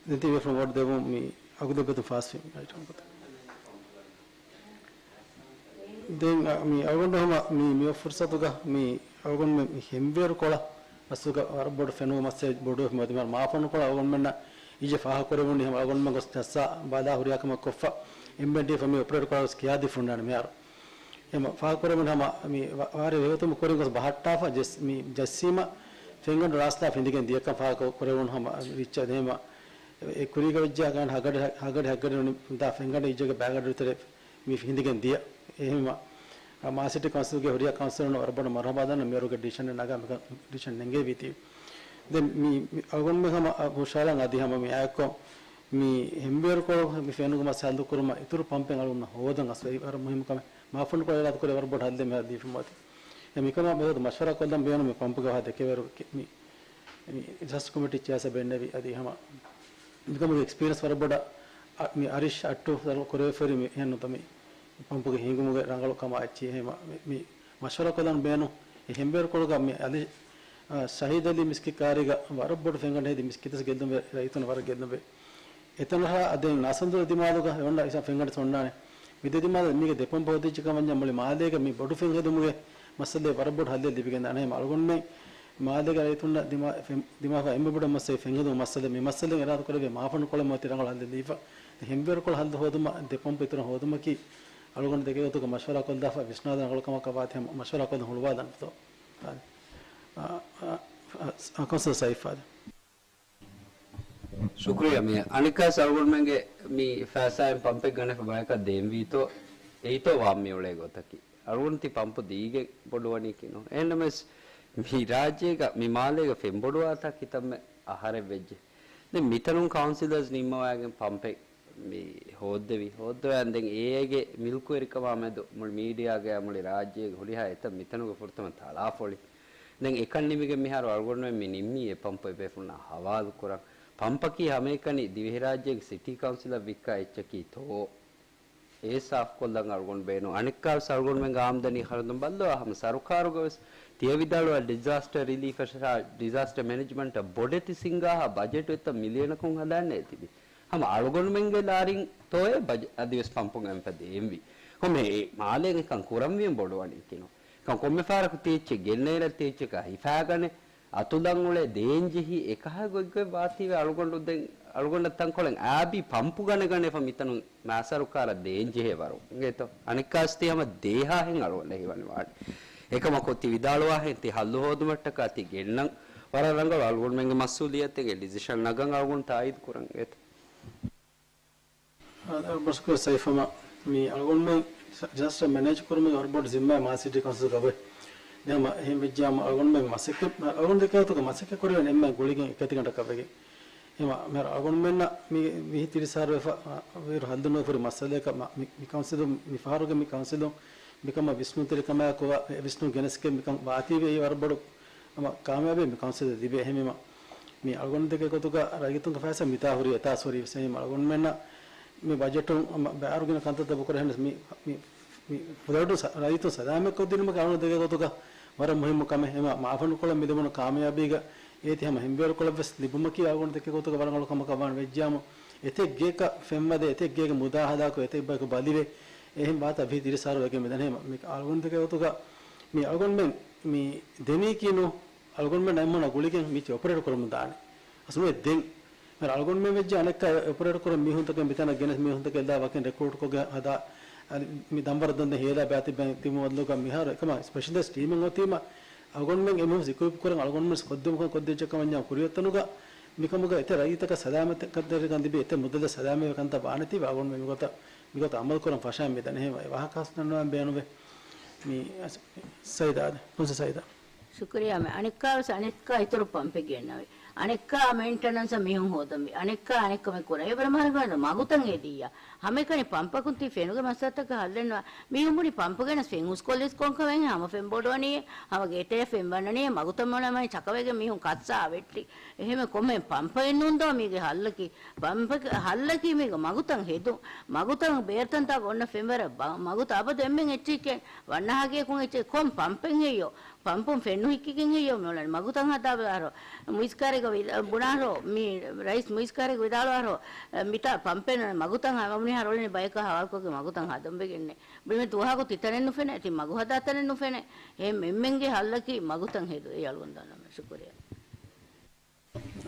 ދެން ތި ބޭފުޅުން ވޯޓް ދެއްވުން މި އަގު ދެއްވެތުން ފާސްވީ އައިޓަމް ގޮތަށް. ދެން، އަ، މި އަޅުގަނޑު ހަމަ މި، މި ފުރުސަތުގަ މި އަޅުގަނޑުމެން މި ހެންވޭރު ކޮޅަށް ބަސްގަ ވަރަށް ބޮޑު ފެނުމަށް މައްސަލަ ބޮޑު މަދުމަރ މާފަންނު ކޮޅަށް އަޅުގަނޑުމެންނަށް އިޖެ ފާހަގަކުރެވުނީ ހަމަ އަޅުގަނޑުމެން ގޮސް ޖައްސާ ބަލާ ހުރިހާ ކަމަށް ކޮށްފަ އެމްއެންޑީއެފް މި އޮޕަރޭޓް ކޮޅަށް ގޮސް ކިޔާދީފަ ހުންނާނެ މިހާރު. އެމަ ފާހަގަކުރެވުނީ ހަމަ މި ވަ-، ވާރޭ ވެހިފަތުން ކުރިން ގޮސް ބަހައްޓާފަ ޖެސް-، މި ޖައްސީމަ ފެންގަނޑު ރާސްލާފަ ހިނދިގެން ދިޔަކަން ފާހަގަ ކުރެވުނު ހަމަ ރިއްޗަށް އެހެމަ، އެ ކުރީގަ ވެއްޖެ ހަގަޑި ހަގަޑި ހައްގަޑި ދާ ފެންގަނޑެއް އިއްޒަގެ ބައިގަނޑު ތެރޭ މި ހިނދިގެން ދިޔަ. އެހެމަ، މާލެ ސިޓީ ކައުންސިލްގެ ހުރިހާ ކައުންސިލަރުން ވަރަށް ބޮޑަށް މަރުހަބާ ދަންނަ މިވަރުގެ ޑިސިޝަން ނަގާ މިކަން ޑިސިޝަން ނެންގެވީތީ. ދެން މި، މި އަޅުގަނޑުމެން ހަމަ ހުށަހަޅަން އަދި ހަމަ މި އާއެއްކޮށް މި ހެންވޭރުކޮޅު މި ފެނުގެ މައްސަލަ ހައްލުކުރުމަށް އިތުރު ޕަމްޕެއް އަޅުގަނޑުމެން ހޯދަން އަސް ވަރަށް މުހިއްމު ކަމެއް. މާފަންޑުކޮޅު އިރާދަކުރެ ވަރަށް ބޮޑު ހައްލެއް މިހާރު ލިބިފަ މަތި. އެ މިކަމާ މިހާރު މަޝްވަރާ ކޮށްލަން ބޭނުމީ މި ޕަމްޕުގެ ވާހަކަ ދެކެވޭރު މި، މި ރިސާސް ކޮމިޓީ ޗެއާ ސަބް އެންނެވި އަދި ހަމަ މިކަމުގެ އެކްސްޕީރިއަންސް ވަރަށް ބޮޑަށް އަ، މި އަރިޝް އައްޓޫ ކުރެވިފައި މި އެހެން ނުތަ މި ޕަމްޕުގެ ހިންގުމުގެ ރަނގަޅު ކަމާ އެއްޗި އެހެމަ މި، މި މަޝްވަރާ ކޮށްލަން ބޭނު. އެ ހެންވޭރުކޮޅުގަ މި އަލި، އަ، ޝަހީދު އަލީ މިސްކިތް ކާރީގަ ވަރަށް ބޮޑު ފެންގަނޑެއް ހެދި މިސްކިތަސް ގެއްލުންވެ ރައްޔިތުން ވަރަށް ގެއްލުންވެ. އެތަނަށާ އަދެން ނާސަންދުރަ ދިމާލުގަ އެ އޮންނަ އިސާ ފެންގަނޑެއް އޮންނާނެ. މި ދެ ދިމާލަށް މީގެ ދެ ޕަމްޕު ހޯދިއްޖެ ކަމަށް މުޅި މާލޭގެ މި ބޮޑު ފެން ހެދުމުގެ މައްސަލައެއް ވަރަށް ބޮޑު ހައްލެއް ލިބިގެންދާނެ. އަޅުގަނޑުމެން މާލޭގެ ރައްޔިތުންނަށް ދިމާ، ފެން، ދިމާފަ އެންމެ ބޮޑު މައްސަލަ ފެން ހެދުމުގެ މައްސަލަ. މި މައްސަލައިން އިރާދަކުރެއްވިޔާ މާފަންޑު ކޮޅެއް މަތި ރަނގަޅު ހައްލެއް ލިބިފަ. ހެންވޭރުކޮޅު ހައްލު ހޯދުމަށް ދެ ޕަމްޕު އިތުރަށް ހޯދުމަކީ އަޅުގަނޑު ދެކެ ގޮތުގަ މަޝްވަރާ ކޮށްލާފަ ވިސްނާލަން ރަނގަޅު ކަމަކަށް ވާތީ ހަމަ މަޝްވަރާ ކޮށްލަން ހުޅުވާލަންތޯ. އާ، އާ، އާ، ކައުންސިލަރ ސައިފް އާދެ. ޝުކުރިއްޔާ. މި އަނެއްކާވެސް އަޅުގަނޑުމެންގެ މި ފައިސާއިން ޕަމްޕެއް ގަނެފަ ބަޔަކަށް ދޭންވީތޯ، އެއީތޯ ވާން މިއުޅޭ ގޮތަކީ. އަޅުގަނޑު ތި ޕަމްޕު ދީގެން ބޮޑުވަނީކީނު. އެހެންނަމަވެސް މި ރާއްޖޭގަ މި މާލޭގަ ފެންބޮޑުވާތާ ކިތަންމެ އަހަރެއް ވެއްޖެ. ދެން މިތަނުން ކައުންސިލަރސް ނިންމަވައިގެން ޕަމްޕެއް މި ހޯއްދެވި. ހޯއްދަވައި ދެން އޭގެ މިލްކުވެރިކަމާ މެދު މުޅި މީޑިއާގައި މުޅި ރާއްޖޭގެ ހުރިހާ އެތައް މިތަނުގެ ފުރަތަމަ ތަޅާފޮޅި. ދެން އެކަން ނިމިގެން މިހާރު އަޅުގަނޑުމެން މި ނިންމީ އެ ޕަމްޕު އެބޭފުޅުންނާ ހަވާލު ކުރަން. ޕަމްޕަކީ ހަމައެކަނި ދިވެހިރާއްޖޭގެ ސިޓީ ކައުންސިލަށް ވިއްކާ އެއްޗަކީ ތޯ؟ އޭ ސާފުކޮށްލަން އަޅުގަނޑު ބޭނުން. އަނެއްކާވެސް އަޅުގަނޑުމެންގެ އާމްދަނީ ހަރަދުން ބައްލަވާ ހަމަ ސަރުކާރުގަވެސް ތިޔަ ވިދާޅުވާ ޑިޒާސްޓަރ ރިލީފަށާ ޑިޒާސްޓަރ މެނޭޖްމަންޓަށް ބޮޑެތި ސިންގާހާ ބަޖެޓު އެތައް މިލިއަނަކުން ހަދާންނޭ ތިބި. ހަމަ އަޅުގަނޑުމެންގެ ލާރިން ތޯއޭ ބަޖެ، އަދިވެސް ޕަމްޕުން އެންފަ ދޭންވީ. ކޮންމެ އެ މާލޭގެ ކަން ކުރަންވީ ބޮޑުވަނީ ކިނު. ކޮންމެ ފަހަރަކު ތި އެއްޗެއް ގެންނައިރަށް ތި އެއްޗަކާ ހިފާގަނެ. އަތުލަން އުޅޭ ދޭން ޖެހި އެކަހަ ގޮތްގޮތް ވާތީވެ އަޅުގަނޑު ދެން އަޅުގަނޑަށް ތަންކޮޅެއް އާބީ ޕަމްޕު ގަނެގަނެފަ މިތަނުން މާ ސަރުކާރަށް ދޭން ޖެހޭ ވަރު. އިނގޭތޯ؟ އަނެއްކާސް ތި ހަމަ ދޭހާހެން އަޅުގަނޑަށް ހީވަނީ ވާނެ. އެކަމަކު ތި ވިދާޅުވާހެން ތި ހައްލު ހޯދުމަށްޓަކާ ތި ގެންނަން ވަރަށް ރަނގަޅު އަޅުގަނޑުމެންގެ މަސްއޫލިއްޔަތެއްގެ ޑިސިޝަން ނަގަން އަޅުގަނޑު ތާއީދު ކުރަން އެތަ؟ އާ، ބަސްކޮށް ސައިފަމަ މި އަޅުގަނޑުމެން ޑިޒާސްޓަރ މެނޭޖް ކުރުމުގެ ވަރަށް ބޮޑު ޒިންމާ މާލެ ސިޓީ ކައުންސިލްގަ އޮތް. ދެން ހަމަ އެހެން ވެއްޖާމަ އަޅުގަނޑުމެން މަސައްކަތް، އަޅުގަނޑު ދެކޭ ގޮތުގަ މަސައްކަތް ކުރެވެން އެންމެ ގުޅިގެން އެކަތިގަނޑަކަށް ވެގެން. އެހެން މިހާރު އަޅުގަނޑުމެންނަށް މި، މިހި ތިރީސް އަހަރު ވެފަ، އަ، ވިއިރު ހައްލު ނުވެފަ ހުރި މައްސަލައަކަށް މަ، މި، މި ކައުންސިލުން މި ފަހަރުގެ މި ކައުންސިލުން މިކަމަށް ވިސްނުންތެރިކަމާއެކު ވިސްނުން ގެނެސްގެން މިކަން ވާތީވެ އެއީ ވަރަށް ބޮޑު ހަމަ ކާމިޔާބީ މި ކައުންސިލަށް ލިބޭ. އެހެންވީމަ މި އަޅުގަނޑު ދެކޭ ގޮތުގަ ރައްޔިތުންގެ ފައިސާ މިތާ ހުރީ އެތާސް ހުރީ ވެސް އެހެންވީމަ އަޅުގަނޑުމެންނަށް މި ބަޖެޓުން ހަމަ ބައިވަރު ގިނަ ކަންތައްތައް ބަކުރެ ހެނަސް މި، މި، މި ފުލަޑު ސަ، ރައްޔިތުން ސަލާމަތްކޮށްދިނުމަކީ އަޅުގަނޑު ދެކޭ ގޮތުގަ ވަރަށް މުހިއްމު ކަމެއް. އެހެންވީމަ މާފަންޑުކޮޅަށް މި ލިބުނު ކާމިޔާބީގަ އޭތި ހަމަ ހެންވޭރުކޮޅަށްވެސް ލިބުމަކީ އަޅުގަނޑު ދެކޭ ގޮތުގަ ވަރަށް ރަނގަޅު ކަމަކަށް ވާނެ. ވެއްޖިއްޔާމު އެތެއް ގެއަކަށް ފެންވަދެ، އެތެއް ގޭގެ މުދާ ހަލާކު، އެތެއް ބަޔަކު ބަލިވެ، އެހެން ވާތާ ވިހި ތިރީސް އަހަރު ވެގެން މިދަނީ. އެހެންވީމަ މި އަޅުގަނޑު ދެކޭ ގޮތުގަ މި އަޅުގަނޑުމެން މި ދެނީކީނު އަޅުގަނޑުމެން އެންމެންނަށް ގުޅިގެން މި އޮޕަރޭޓް ކުރަމުން ދާނެ. އަސްލު ދެން މި އަޅުގަނޑުމެން ވެއްޖެ އަނެއްކާ އޮޕަރޭޓް ކުރަން މީހުންތަކެއް މިތަނަށް ގެނެސް މީހުންތަކެއް ލާ ވަކިން ރެކްރޫޓް ކޮށްގެން ހަދާ، އަދި މި ދަންވަރަށް ދަންދެން ހޭލާ ބައިތިބެން ތިބުމު ބަދަލުގަ މިހާރު އެކަމަށް ސްޕެޝަލައިޒްޑް ޓީމެއް އޮތީމަ އަޅުގަނޑުމެން އެމީހުން އިކުއިޕް ކުރަން އަޅުގަނޑުމެން ކޮށްދެމުކަން ކޮށްދެއްޖެ ކަމަށް ކުރިއަށް އޮތްތަނުގަ މިކަމުގަ އެތައް ރައްޔިތަކަށް ސަލާމަތްކަންތެރިކަން ލިބި، އެތައް މުއްދަތަށް ސަލާމަތްވެ ކަންތައް ވާނެތީވެ އަޅުގަނޑުމެން މިގޮތަށް، މިގޮތަށް އަމަލު ކުރަން ފަށަން މިދަނީ. އެހެން ވާހަކަ ހަސް ދަންނަވަން ބޭނުންވޭ. މި ސައިދާ އާދެ، ކޮންސަ ސައިދާ. ޝުކުރިއްޔާ މެ. އަނެއްކާވެސް އަނެއްކާ އިތުރު ޕަމްޕެއް ގެންނަވި. އަނެއްކާ މެއިންޓެނަންސަށް މީހުން ހޯދަންވީ. އަނެއްކާ އަނެއްކަމެއް ކުރަން. އެވަރަށް މަހަރުގަނޑު މަގުތައް ހެދިއްޔާ. ހަމައެކަނި ޕަމްޕަކުން ތި ފެނުގެ މައްސަލަތަކަށް ހައްލެއް ނުވާ. މީހުން ބުނި ޕަމްޕު ގެނަސް ފެން ހުސްކޮށްލީސް ކޮންކަމެއް ހަމަ ފެން ބޮޑުވަނީ، ހަމަ ގޭތެރެ ފެން ވަންނަނީ، މަގުތައް މޮޅަމައި ޗަކަވެގެން މީހުން ކައްސާ ވެއްޓި. އެހެން ކޮންމެ ޕަމްޕެއް ނޫންދޯ މީގެ ހައްލަކީ. ޕަމްޕެއް ހައްލަކީ މީގެ މަގުތައް ހެދުން. މަގުތައް ބޭރުތަންތާ އޮންނަ ފެންވަރަށް ބަ، މަގުތައް އަބަދު އެންމެން އެއްޗެކޭ. ވަންނަހާގެއަކުން އެއްޗެއް ކޮން ޕަމްޕެއް ހެއްޔޯ؟ ޕަމްޕުން ފެން ނުހިއްކިގެން ހެއްޔޯ މިއުޅެނީ؟ މަގުތައް ހަދާބަލާރޯ. މުއިސްކާރެއްގަ ވި، ބުނާރޯ، މި ރައީސް މުއިސްކާރެއްގަ ވިދާޅުވާރޯ، މިތާ ޕަމްޕެއް ނޫން މަގުތައް ހަމަ މުނިހާރު އުޅެނީ ބަޔަކަށް ހަވާލުކޮށްގެން މަގުތައް ހަދަން ވެގެންނޭ. ބުނިމެ ދުވަހަކު ތިތަނެއް ނުފެނޭ، ތި މަގު ހަދާ ތަނެއް ނުފެނޭ. އެ އެންމެންގެ ހައްލަކީ މަގުތައް ހެދުން. އެ އަޅުގަނޑު ދަންނަމެ. ޝުކުރިއްޔާ.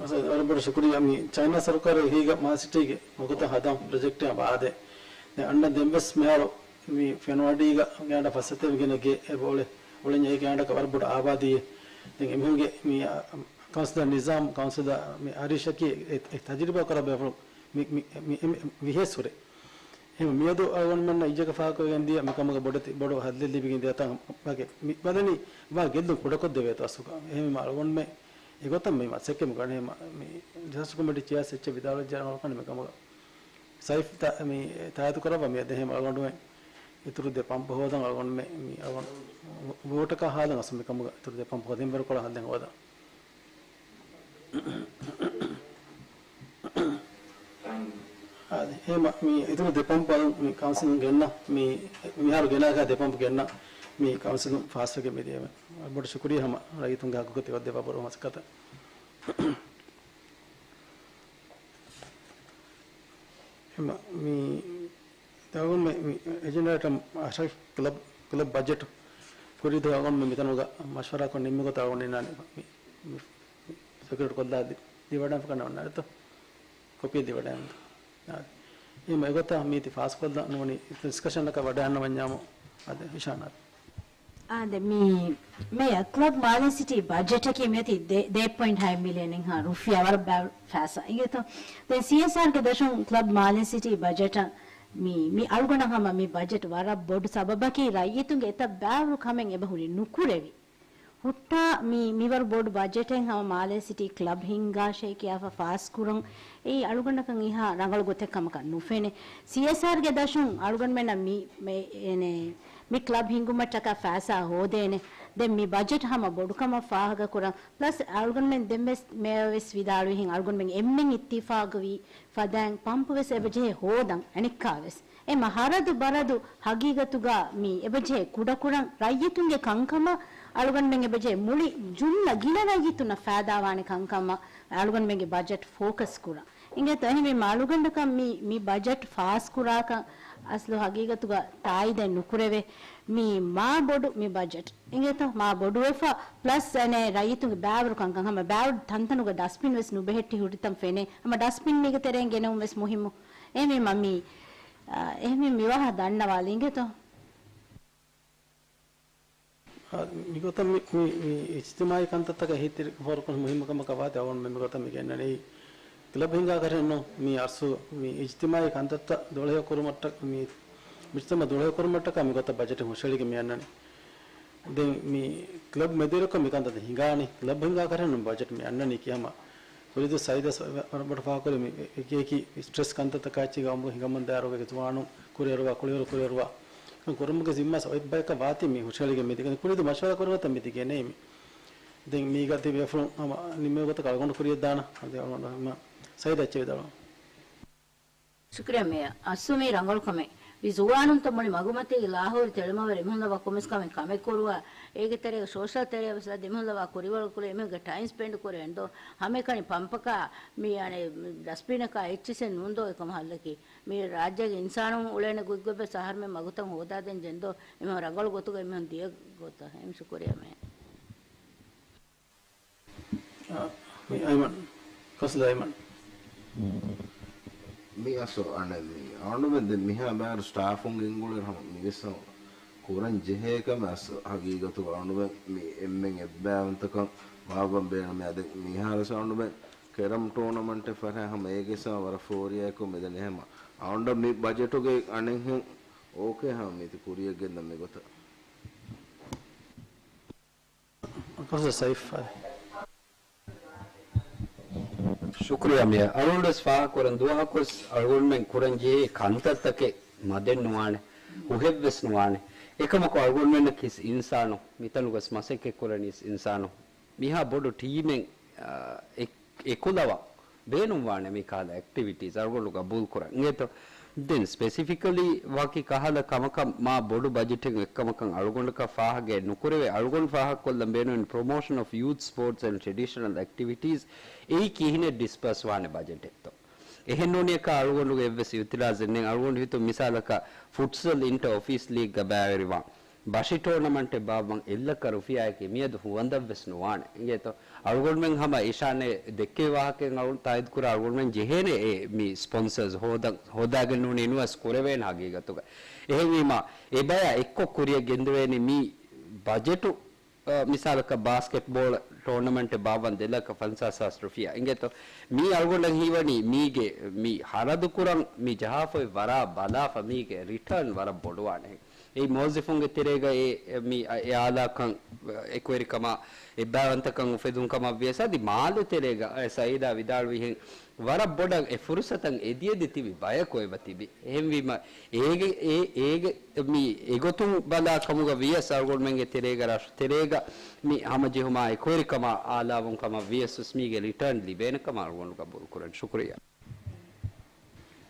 އަސަދް، ވަރަށް ބޮޑަށް ޝުކުރިއްޔާ. މި ޗައިނާ ސަރުކާރު އެހީގަ މާލެ ސިޓީގެ މަގުތައް ހަދަން ޕްރޮޖެކްޓެއް ވާދޭ. ދެން އަންނަ ދެންވެސް މިހާރު މި ފެނުއަޑީގަ ގާނޑަށް ފަސް ސަތޭކަ ގިނަ ގެ އެބަ އުޅެ، އުޅެންޏާ އެ ގާނޑަކަށް ވަރަށް ބޮޑު އާބާދީއެއް. ދެން އެމީހުންގެ މި، އަ، ކައުންސިލަށް ނިޒާމް، ކައުންސިލަށް މި އަރިޝަކީ އެ، އެ ތަޖުރިބާ ކުރާ ބޭފުޅުން މި، މި، މި، މި، މި ވިހޭސް ހުރޭ. އެހެން މިއަދު އަޅުގަނޑުމެންނަށް އިއްޒަކަށް ފާހަގަކޮށްގެން ދިޔަ މިކަމުގަ ބޮޑެތި، ބޮޑު ހައްލެއް ލިބިގެން ދިޔަތާ ވަގެ މި ބަލަނީ ވާ ގެއްލުން ކުޑަކޮށްދެވޭތޯ އަސްލުގަ. އެހެންވީމަ އަޅުގަނޑުމެން އެގޮތަށް މި މަސައްކަތް މި ގަނެ މި ޑިޒާސްޓަރ ކޮމިޓީ ޗެއާ އެއްޗެއް ވިދާޅުވެއްޖެ އަޅުގަނޑު މިކަމުގަ. ސައިފް ތަ-، މި ތާއީދު ކުރައްވާ މިއަދު އެހެން އަޅުގަނޑުމެން އިތުރު ދެ ޕަމްޕު ހޯދަން އަޅުގަނޑުމެން މި އަޅުގަނޑު ވޯޓަކާ ހާލަން އަސްލު މިކަމުގަ އިތުރު ދެ ޕަމްޕު ހޯދަން ބޭރު ކޮޅަށް ހައްލެއް ހޯދަން. އާދެ، އެހެން މި އިތުރު ދެ ޕަމްޕު އަލުން މި ކައުންސިލުން ގެންނަ، މި މިހާރު ގެނާގާ ދެ ޕަމްޕު ގެންނަ މި ކައުންސިލުން ފާސްވެގެން މިދިޔަ ބޮޑު ޝުކުރިއްޔާ ހަމަ ރައްޔިތުންގެ ހައްގުގަ ތި އޮއްދެވާ ބޮޑު މަސައްކަތަށް. އެމަ، މި ދައުން މި، މި އެޖެންޑާއަށް އަށަށް ކްލަބް، ކްލަބް ބަޖެޓް ކުރިދު އަޅުގަނޑު މި މިތަނުގަ މަޝްވަރާކޮށް ނިންމި ގޮތަށް އަޅުގަނޑު މި، މި، މި ސެކްރެޓް ކޮށްލާ ދި-، ދިވަޑައިފަ ކަނޑަ އޮންނާނެތޯ؟ ކޮޕީ ދިވަޑައިން. އާ، އެމަ އެގޮތަށް މީތި ފާސްކޮށްލަ ނޫނީ ޑިސްކަޝަނަކަށް ވަޑައިންނަވަންޏާމު. އާދެ، އިޝާނާ. އާދެ، މި، މި ކްލަބް މާލެ ސިޓީ ބަޖެޓަކީ މިއޮތީ ދެ، ދެ ޕޮއިންޓް ހަތް މިލިއަނެއްހާ ރުފިޔާ ވަރަށް ބާ ފައިސާ އިނގޭތޯ. ދެން ސީއެސްއާރްގެ ދަށުން ކްލަބް މާލެ ސިޓީ ބަޖެޓަށް މި، މި އަޅުގަނޑަށް ހަމަ މި ބަޖެޓް ވަރަށް ބޮޑު ސަބަބަކީ ރައްޔިތުންގެ އެތައް ބާރު ކަމެއް އެބަހުރި ނުކުރެވި. ހުއްޓާ މި، މިވަރު ބޮޑު ބަޖެޓެއް ހަމަ މާލެ ސިޓީ ކްލަބް ހިންގާށޭ ކިޔާފަ ފާސްކުރުން އެއީ އަޅުގަނޑަކަށް އިހާ ރަނގަޅު ގޮތެއް ކަމަކަށް ނުފެނޭ. ސީއެސްއާރްގެ ދަށުން އަޅުގަނޑުމެންނަށް މި، މި، އޭނެ، މި ކްލަބް ހިންގުމަށްޓަކާ ފައިސާ ހޯދޭނެ. ދެން މި ބަޖެޓް ހަމަ ބޮޑުކަމަށް ފާހަގަކުރަން. ޕްލަސް އަޅުގަނޑުމެން ދެންވެސް މޭޔަރވެސް ވިދާޅުވިހެން އަޅުގަނޑުމެން އެންމެން އިއްތިފާގުވީ ފަދައިން ޕަމްޕުވެސް އެބަޖެހޭ ހޯދަން އަނެއްކާވެސް. އެ މަ ހަރަދު ބަރަދު ހަގީގަތުގަ މި އެބަޖެހޭ ކުޑަކުރަން ރައްޔިތުންގެ ކަންކަމަށް އަޅުގަނޑުމެން އެބަޖެހޭ މުޅި ޖުމްލަ ގިނަ ރައްޔިތުންނަށް ފައިދާވާނެ ކަންކަމަށް އަޅުގަނޑުމެންގެ ބަޖެޓް ފޯކަސް ކުރަން. އިނގޭތޯ އެހެންވީމަ އަޅުގަނޑަކަށް މި، މި ބަޖެޓް ފާސް ކުރާކަން އަސްލު ހަގީގަތުގަ ތާއީދެއް ނުކުރެވޭ. މީ މާ ބޮޑު މި ބަޖެޓް. އިނގޭތޯ މާ ބޮޑުވެފަ ޕްލަސް އަނެއް ރައްޔިތުންގެ ބާވަރު ކަންކަން ހަމަ ބާވަރު ތަންތަނުގަ ޑަސްބިން ވެސް ނުބެހެއްޓި ހުރިތަން ފެނޭ. ހަމަ ޑަސްބިން މީގެ ތެރެއިން ގެނެވުން ވެސް މުހިއްމު. އެހެންވީމަ މި، އާ، އެހެންވީ މިވާހަ ދަންނަވާލި އިނގޭތޯ. އާ، މިގޮތަށް މި، މި، މި އިޖްތިމާއީ ކަންތައްތަކަށް އެހީތެރިކޮށް ފޯރުކުރުން މުހިއްމު ކަމަކަށް ވާތީ އަޅުގަނޑު މި ގޮތަށް މި ގެންނަނީ ކްލަބް ހިންގާކަށެއް ނޫން. މި އަސްލު މި އިޖްތިމާއީ ކަންތައްތައް ދުޅަހެޔޮ ކުރުމަށްޓަ-، މި މުޖްތަމަ ދުޅަހެޔޮ ކުރުމަށްޓަކާ މި ގޮތަށް ބަޖެޓެއް ހުށަހެޅިގެން މި އަންނަނީ. ދެން މި ކްލަބް މެދުވެރިކޮށް މި ކަންތައް ހިނގާނީ. ކްލަބް ހިނގާކަށެއް ނޫން ބަޖެޓް މި އަންނަނީ ކިޔަމަ ކުރިދު ސައިދަސް ވަރަށް ބޮޑަށް ފާހަގަކުރި މި އެކި އެކި ސްޓްރެސް ކަންތައްތަކާ އެއްޗެއްގަ އުމުރު ހިނގަމުން ދާއިރުގަ ޒުވާނުން ކުރިއަރުވާ، ކުޅިވަރު ކުރިއަރުވާ ކުރުމުގެ ޒިންމާ ސަބަބެއް ބަޔަކަށް ވާތީ މި ހުށަހެޅިގެން މި ދިގެން ކުރިދު މަޝްވަރާ ކުރިގޮތަށް މި ދިގެން ނެތް މި. ދެން މީގަ ތިބި ބޭފުޅުން ހަމަ ނިމޭ ގޮތަކަށް އަޅުގަނޑު ކުރިޔަށް ދާނަ. އަދި އަޅުގަނޑު ހަމަ ސައިދަ އެއްޗެއް ވިދާޅުވާ. ޝުކުރިއްޔާ މޭޔަރ. އަސްލު މީ ރަނގަޅު ކަމެއް. މި ޒުވާނުންތައް މުޅި މަގުމަތީގެ ލާހޯރި ތެޅުމަށް ވެރި އެމީހުން ލަވާ ކޮންމެސް ކަމެއް ކަމެއް ކުރުވާ، އޭގެ ތެރޭގަ ސޯޝަލް ތެރެއަށް ވެސް ލަދި އެމީހުން ލަވާ ކުރިއަރު ކުރި އެމީހުންގެ ޓައިމް ސްޕެންޑް ކުރެވެން ދޯ. ހަމައެކަނި ޕަމްޕަކާ މި އަނެއް ޑަސްބިނަކާ އެއްޗިސެއް ނޫން ދޯ އެކަމަށް ހައްލަކީ. މި ރާއްޖޭގެ އިންސާނުން އުޅޭނެ ގޮތްގޮތްވެސް އަހަރުމެން މަގުތައް ހޯދާދޭން ޖެންދޯ އެމީހުން ރަނގަޅު ގޮތުގަ އެމީހުން ދިޔަ ގޮތަށް. އެހެން ޝުކުރިއްޔާ މޭޔަރ. އާ، މި އައިމަން. ކޮސްލަ އައިމަން. މި އަސް އަނެއް މި އަޅުގަނޑުމެން ދެން މިހާ ބާރު ސްޓާފުން ގެންގުޅޭ ހަމަ މިވެސް ހަމަ ކުރަން ޖެހޭ ކަމެއް އަސް ހަގީގަތުގަ އަޅުގަނޑުމެން މި އެންމެން އެއްބައިވަންތަކަށް ވާވަން ބޭނުމޭ. އަދި މިހާރު އަސް އަޅުގަނޑުމެން ކެރަމް ޓޫނަމަންޓެއް ފަރާ ހަމަ އޭގެސް ވަރަށް ފޯރިއާއެކު މިދަނީ ހަމަ އަޅުގަނޑަށް މި ބަޖެޓުގެ އަނެއްހެން އޯކޭ ހަމަ މީތި ކުރިޔަށް ގެންދަން މިގޮތަށް. ކޮސްލަ ސައިފް. ޝުކުރިއްޔާ މޭޔަރ. އަޅުގަނޑުވެސް ފާހަގަކުރަން ދުވަހަކުވެސް އަޅުގަނޑުމެން ކުރަން ޖެހޭ ކަންތައްތަކެއް މަދެއް ނުވާނެ، ހުހެއްވެސް ނުވާނެ. އެކަމަކު އަޅުގަނޑުމެންނަކީ އިންސާނު، މިތަނުގަސް މަސައްކަތް ކުރަނީ އިންސާނު. މިހާ ބޮޑު ޓީމެއް، އާ، އެ-، އެކުލަވަ ބޭނުންވާނެ މި ކަހަލަ އެކްޓިވިޓީސް އަޅުގަނޑު ގަބޫލު ކުރަން. އިނގޭތޯ؟ ދެން ސްޕެސިފިކަލީ ވަކި ކަހަލަ ކަމަކަށް މާ ބޮޑު ބަޖެޓެއް އެއްކަމަކަށް އަޅުގަނޑަކަށް ފާހަގައެއް ނުކުރެވޭ. އަޅުގަނޑު ފާހަގަކޮށްލަން ބޭނުން ޕްރޮމޯޝަން އޮފް ޔޫތް ސްޕޯޓްސް އެންޑް ޓްރެޑިޝަނަލް އެކްޓިވިޓީސް އެއީ ކިހިނެއް ޑިސްބާސް ވާނެ ބަޖެޓެއްތޯ؟ އެހެން ނޫނިއްޔާ އަޅުގަނޑުގެ އެއްވެސް އިއުތިރާޒެއް ނެތް. އަޅުގަނޑު ހިތުން މިސާލަކަށް ފުޓްސަލް އިންޓަ އޮފީސް ލީގްގަ ބައިވެރިވާން ބަށި ޓޫނަމަންޓެއް ބާއްވަން އެއްލައްކަ ރުފިޔާއެކޭ މިއަދު ހުވަނދަށްވެސް ނުވާނެ. އިނގޭތޯ؟ އަޅުގަނޑުމެން ހަމަ އިޝާން ދެއްކެވި ވާހަކައިން އަޅުގަނޑު ތާއީދު ކުރާ އަޅުގަނޑުމެން ޖެހޭނެ އެ މި ސްޕޮންސަރސް ހޯދަން، ހޯދާގެން ނޫނީ ނުވެސް ކުރެވޭނެ ހަގީގަތުގަ. އެހެންވީމަ އެބަޔާ އެއްކޮށް ކުރިޔަށް ގެންދެވޭނީ މި ބަޖެޓު އ، މިސާލަކަށް ބާސްކެޓްބޯޅަ ޓޯނަމެންޓެއް ބާއްވަން ދެލަކަށް ފަންސާސް ހާސް ރުފިޔާ އިނގޭތޯ. މީ އަޅުގަނޑަށް ހީވަނީ މީގެ މި ހަރަދު ކުރަން މި ޖަހާފައި ވަރާ ބަލާފަ މީގެ ރިޓާން ވަރަށް ބޮޑުވާނެ. އެއީ މުވައްޒަފުންގެ ތެރޭގަ އެ، އެ، މި، އެ އާލާކަން، އެކުވެރިކަމާ، އެއްބައިވަންތަކަން އުފެދުން ކަމަށް ވިޔަސް އަދި މާލެ ތެރޭގަ، އެ ސައީދާ ވިދާޅުވިހެން، ވަރަށް ބޮޑަށް އެ ފުރުސަތަށް އެދިއެދި ތިބި ބަޔަކު އެބަ ތިބި. އެހެންވީމަ، އޭގެ، އޭ، އޭގެ މި އެގޮތުން ބަލާ ކަމުގަ ވިޔަސް އަޅުގަނޑުމެންގެ ތެރޭގަ، ރަށު ތެރޭގަ މި ހަމަޖެހުމާ އެކުވެރިކަމާ އާލާވުން ކަމަށް ވިޔަސް ވެސް މީގެ ރިޓާން ލިބޭނެ ކަމަށް އަޅުގަނޑު ގަބޫލު ކުރަން. ޝުކުރިއްޔާ.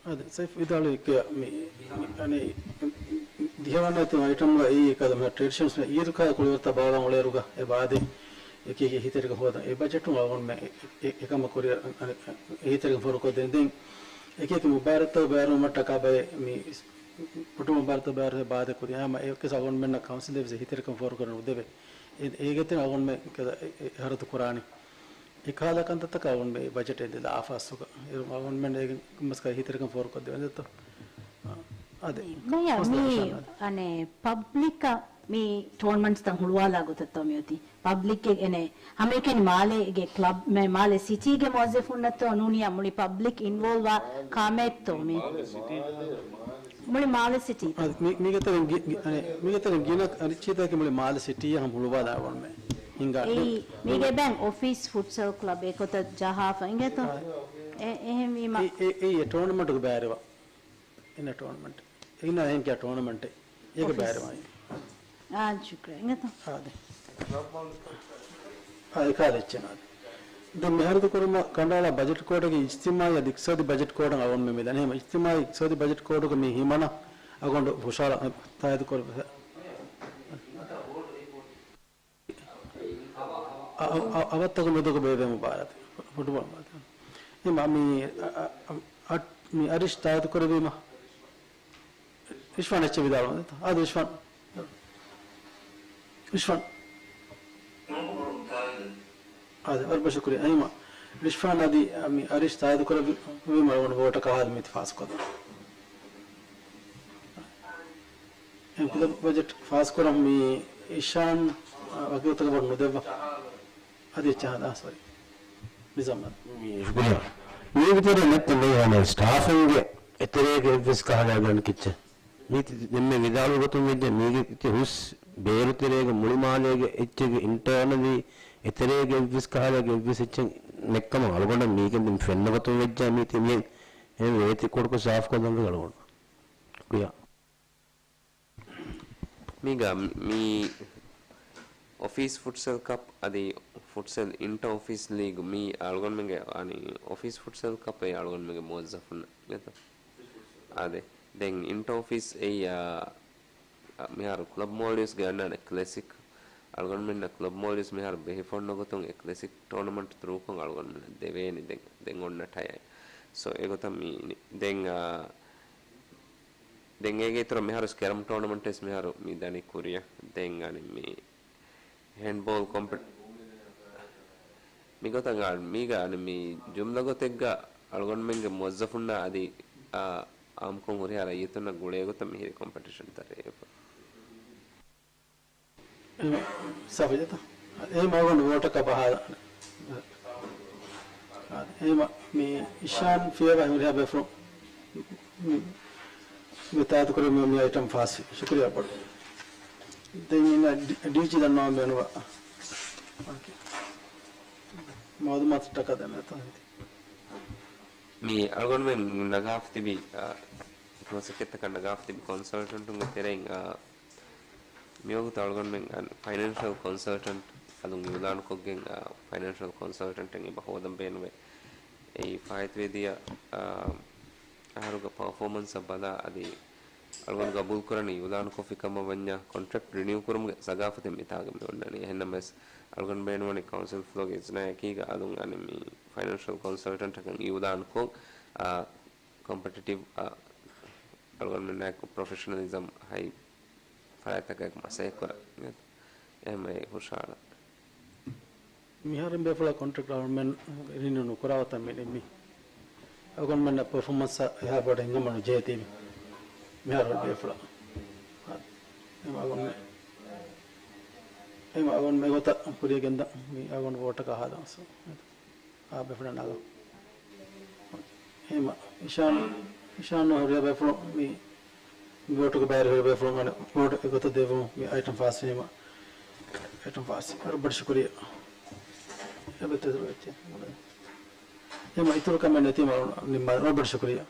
އާދެ، ސައިފް ވިދާޅުވި މި، މި، އަނެއް، ދިހަވަނަ އައިޓަމްގަ އެއީ ކަލަ މި ޓްރެޑިޝަންސް މި އީދު ކާ ކުޅިވަރުތައް ބާވާން އުޅޭއިރުގަ އެ ބާދެ އެކީ އެކީ އެހީތެރިކަން ހޯދަން. އެ ބަޖެޓުން އަޅުގަނޑުމެ އެ، އެ، އެކަމަށް ކުރިއަށް، އަނެއް، އެހީތެރިކަން ފޯރުކޮށްދޭނެ. ދެން އެކި އެކި މުބާރާތްތައް ބޭރުމަށް ޓަކާ ބައެއް މި ކުޓުނބަ މުބާރާތްތައް ބޭރު ބާދެ ކުރި. ހަމަ އެކަސް އަޅުގަނޑުމެންނަށް ކައުންސިލް ވެސް އެހީތެރިކަން ފޯރުކުރަން ނުދެވޭ. އެ، އޭގެތެރެ އަޅުގަނޑުމެ ކަލަ އެ، އެ، އެ ހަރަދު ކުރާނީ. އެކަހަލަ ކަންތައްތަކަށް އަޅުގަނޑުމެ ބަޖެޓް އެދިލާ އާފާސްތުގަ އިރު އަޅުގަނޑުމެން އޭގެ މަސްކަ ހިތެރިކަން ފޯރުކޮށްދެވެންދެއްތޯ. އާދެ. މި އަނެ ޕަބްލިކަށް މި ޓޯނަމެންޓްސްތައް ހުޅުވާލާ ގޮތަށްތޯ މިއޮތީ؟ ޕަބްލިކްގެ އެނެ ހަމައެކަނި މާލޭގެ ކްލަބް، މެ، މާލެ ސިޓީގެ މުވައްޒަފުންނަށްތޯ ނޫނިޔާ މުޅި ޕަބްލިކް އިންވޯލްވާ ކާމެއްތޯ މި؟ މުޅި މާލެ ސިޓީ. އާ، މި، މީގެތެރެ ގި-، ގި-، އަނެ، މީގެތެރެ ގިނަ އަރިއްޗިތަކެއް މުޅި މާލެ ސިޓީއަށް ހަމަ ހުޅުވާލާ އަޅުގަނޑުމެ ހިނގާ. އެއީ، މީގެ ބެން އޮފީސް ފުޓްސަލް ކްލަބް އެކޮތަށް ޖަހާފަ އިނގޭތޯ؟ އާ. އެ، އެހެންވީމަ. އެ، އެ، އެ ޓޯނަމެންޓުގެ ބައިވެރިވާ. އިންނަ ޓޯނަމެންޓް. އިންނަ އެހެން ކިޔާ ޓޯނަމެންޓެއް. އޭގެ އޮފީސް. ބައިވެރިވާ. އާ، ޝުކްރިޔާ. އިނގޭތޯ؟ އާދެ. އާ، އެކާލެއްޗެއް އާދެ. ދެން މިހާރު ކުރުމަށް ކަނޑައަޅާ ބަޖެޓް ކޯޑަކީ އިޖްތިމާއީ އަދި އިޤްތިޞާދީ ބަޖެޓް ކޯޑަށް އަޅުގަނޑުމެ މިދަނީ. ހަމަ އިޖްތިމާއީ އިޤްތިޞާދީ ބަޖެޓް ކޯޑުގަ މި ހިމަނަ އަޅުގަނޑު ހުށަހަޅަ ތާއީދު ކުރެވޭ. އަ-، އަ-، އަ-، އަވަށްތަކު މެދުގަ ބޭއްވޭ މުބާރާތެއް. ފުޓްބޯޅަ މުބާރާތެއް. އެމަ މި، އަ-، އަ-، އަ-، މި އަރިޝް ތާއީދު ކުރެއްވީމަ. ރިޝްފާން އެއްޗެއް ވިދާޅުވަން. އާދެ، ރިޝްފާން. ރިޝްފާން. އާދެ، ވަރަށް ބޮޑަށް ޝުކުރިއްޔާ. އެހެންވީމަ، ރިޝްފާން އަދި، އަ، މި އަރިޝް ތާއީދު ކުރެއްވީމަ، އަޅުގަނޑު ވޯޓަކަށް ހާދަ މީތި ފާސްކޮށްލަން. އެ ކުލަ ބަޖެޓް ފާސްކުރަން މި އިޝާން، އަ، ވަކިވަގުތަކަށް ވަރު ނުދެއްވާ. އަދި އެއްޗެއް ހަދާ، ސޮރީ. ނިޒާމް އަދި. ޝުކުރިއްޔާ. މީގެ ތެރޭ ނެތްތަ މީ ހަމަ ސްޓާފުންގެ އެތެރޭގެ އެއްވެސް ކަހަލަ ގަނޑު ކިއްޗެއް؟ މީ ތި-، ދެންމެ ވިދާޅުވި ގޮތުން ވެއްޖެ މީގެ ތި ހުސް ބޭރު ތެރޭގެ މުޅި މާލޭގެ އެއްޗެއްގެ އިންޓަރނަލީ އެތެރޭގެ އެއްވެސް ކަހަލަ އެއްވެސް އެއްޗެއް ނެއްކަމަށް އަޅުގަނޑަށް މީގެ ދެން ފެންނަ ގޮތުން ވެއްޖެ މީ ތި މިހެން އެ ވޭތި ކޮޑުކޮށް ސާފުކޮށްލަން ވެ އަޅުގަނޑު. ޝުކުރިއްޔާ. މީގަ މި އޮފީސް ފުޓްސަލް ކަޕް އަދި ފުޓްސަލް އިންޓަ އޮފީސް ލީގް މީ އަޅުގަނޑުމެންގެ، އަނި، އޮފީސް ފުޓްސަލް ކަޕް އެ އަޅުގަނޑުމެންގެ މުވައްޒަފުން އާދެ. ދެން އިންޓަ އޮފީސް އެއީ، އާ، މިހާރު ކްލަބް މޯލްޑިވްސްގެ އަންނާނެ ކްލެސިކް. އަޅުގަނޑުމެންނަށް ކްލަބް މޯލްޑިވްސް މިހާރު ބެހިފަ އޮންނަ ގޮތުން އެ ކްލެސިކް ޓޯނަމެންޓް ތްރޫކޮށް އަޅުގަނޑުމެންނަށް ދެވޭނެ ދެން، ދެން އޮންނަ ޓަޔަށް. ސޯ، އެގޮތަށް މީ ދެން، އާ، ދެން އޭގެ އިތުރަށް މިހާރު ކެރަމް ޓޯނަމެންޓް ވެސް މިހާރު މި ދަނީ ކުރިއަށް. ދެން އަނެއް މި ހޭންޑްބޯލް ކޮމްޕެޓި-، މިގޮތަށް އާ، މީގަ އަނެއް މި ޖުމްލަ ގޮތެއްގަ އަޅުގަނޑުމެންގެ މުވައްޒަފުންނާ އަދި، އާ، އާއްމުކޮށް ހުރިހާ ރައްޔިތުންނަށް ގުޅޭ ގޮތަށް މިހިރި ކޮމްޕެޓިޝަންތައް ރޭވިފަ. ސަފިޔަތަ؟ އެހެން އަޅުގަނޑު ވޯޓަކަށް ބަހާލާނެ. އެހެން މި އިޝާން ފިޔަވަހި ހުރިހާ ބޭފުޅުން މި، މި ތާއީދު ކުރެއްވި މި އައިޓަމް ފާސް. ޝުކުރިއްޔާ ބޮޑަށް. ދެން އިންނަ ޑި-، ޑީޖީ ދަންނަވަން ބޭނުންވާ. އޯކޭ. މައުލޫމާތުތަކަށް ދެންނެވިތަ؟ މި އަޅުގަނޑުމެން ނަގާފަ ތިބި، އާ، މަސައްކަތްތަކަށް ނަގާފަ ތިބި ކޮންސަލްޓަންޓުންގެ ތެރެއިން، އާ، މިވަގުތު އަޅުގަނޑުމެން ފައިނޭންޝަލް ކޮންސަލްޓަންޓް އަލުން އިއުލާނުކޮށްގެން، އާ، ފައިނޭންޝަލް ކޮންސަލްޓަންޓެއް އެބަ ހޯދަން ބޭނުވޭ. އެއީ ފާއިތުވެދިޔަ، އާ، އަހަރުގެ ޕަރފޯމަންސަށް ބަލާ އަދި އަޅުގަނޑު ގަބޫލުކުރަނީ އިއުލާނުކޮށްފި ކަމަށް ވަންޏާ ކޮންޓްރެކްޓް ރިނިއު ކުރުމުގެ ސަގާފަތެއް މިތާގަ މި އޮންނަނީ. އެހެންނަމަވެސް އަޅުގަނޑު ބޭނުންވަނީ ކައުންސިލް ފްލޯގެ އިޒްނާއަކީގަ އަލުން އަނެއް މި ފައިނޭންޝަލް ކޮންސަލްޓަންޓަކަށް އިއުލާނުކޮށް، އާ، ކޮމްޕެޓިޓިވް، އާ، އަޅުގަނޑުމެންނާއެކު ޕްރޮފެޝަނަލިޒަމް ހައި ފަރާތްތަކަށް މަސައްކަތް ކުރަން. އެހެންވެ ހުށަހަޅަން. މިހާރު ބޭފުޅާ ކޮންޓްރެކްޓް އަޅުގަނޑުމެން ރިނިއު ނުކުރާ ގޮތަށް މި ނިންމީ. އަޅުގަނޑުމެންނަށް ޕަރފޯމަންސް އެހާ ބޮޑަށް ހިނގަމަ ނުޖެހޭތީ މި. މިހާރު ބޭފުޅާ. އެ އަޅުގަނޑުމެން. އެހެން އަޅުގަނޑު މިގޮތަށް ކުރިޔަށް ގެންދަން. މި އަޅުގަނޑު ވޯޓަކަށް ހާދަން. ސޯ، އާ، ބޭފުޅުން ނާލާ. އެހެން އިޝާން، އިޝާން ހުރިހާ ބޭފުޅުން މި ވޯޓުގެ ބައިވެރި ހުރި ބޭފުޅުން ވޯޓު އެގޮތަށް ދެއްވުން. މި އައިޓަމް ފާސް ވީމަ، އައިޓަމް ފާސް. ވަރަށް ބޮޑަށް ޝުކުރިއްޔާ. އެބަ ތެދުރު އެއްޗެއް. އެހެން އިތުރު ކަމެއް ނެތީމަ ނިންމާލަން. ވަރަށް ބޮޑަށް ޝުކުރިއްޔާ.